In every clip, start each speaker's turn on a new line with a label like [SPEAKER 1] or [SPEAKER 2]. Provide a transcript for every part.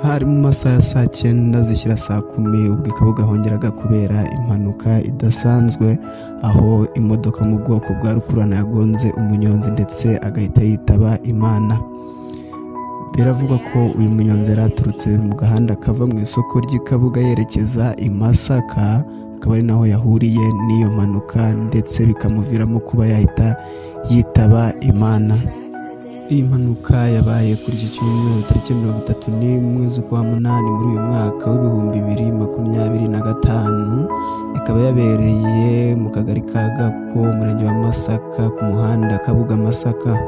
[SPEAKER 1] Hari mu masaha ya saa 9 zishyira saa 10, ubwo i Kabuga hongeraga kubera impanuka idasanzwe, aho imodoka mu bwoko bwa rukururana yagonze umunyonzi ndetse agahita yitaba Imana. Biravugwa ko uyu munyonzi yari aturutse mu gahanda kava mu isoko ry'i Kabuga yerekeza i Masaka, akaba ari naho yahuriye n'iyo mpanuka ndetse bikamuviramo kuba yahita yitaba Imana. Iyi mpanuka yabaye kuri iki cyumweru tariki 31 z'ukwa munani muri uyu mwaka wa 2025, ikaba yabereye mu kagari ka Gako, umurenge wa Masaka, ku muhanda Kabuga Masaka.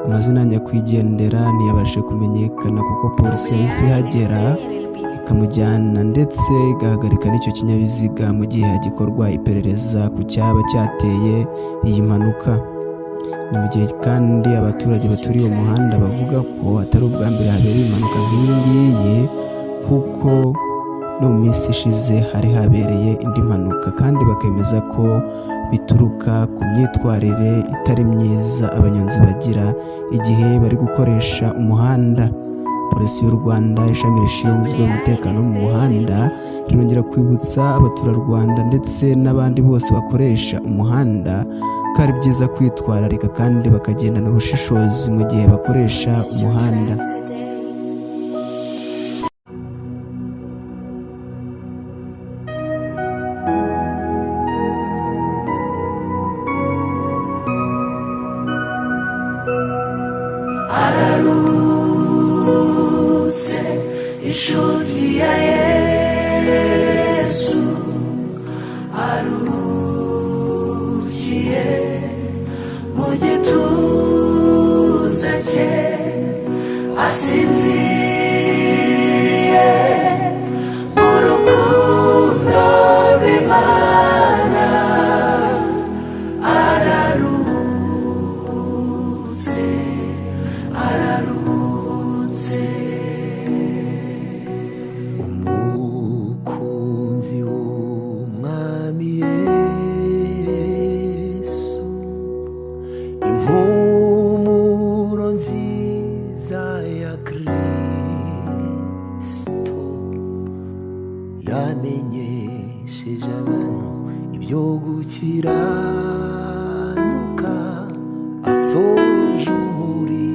[SPEAKER 1] Amazina ya nyakwigendera ntiyabashe kumenyekana kuko polisi yahise ihagera ikamujyana ndetse igahagarika n'icyo kinyabiziga mu gihe hagikorwa iperereza ku cyaba cyateye iyi mpanuka. Ni mu gihe kandi abaturage baturiye uwo muhanda bavuga ko atari ubwa mbere habereye impanuka nk'iyi ngiyi, kuko no mu minsi ishize hari habereye indi mpanuka, kandi bakemeza ko bituruka ku myitwarire itari myiza abanyonzi bagira igihe bari gukoresha umuhanda. Polisi y'u Rwanda, ishami rishinzwe umutekano wo mu muhanda, rirongera kwibutsa abaturarwanda ndetse n'abandi bose bakoresha umuhanda ko ari byiza kwitwararika kandi bakagendana ubushishozi mu gihe bakoresha umuhanda.
[SPEAKER 2] Araruhutse inshuti ya Yesu, aruhukiye mu gituza cye, asinziriye mu rukundo rw'Imana. Araruhutse, araruhutse.
[SPEAKER 3] Umukunzi w'Umwami Yesu, impumuro nziza ya Kristo, yamenyesheje abantu ibyo gukiranuka, asoje umurimo.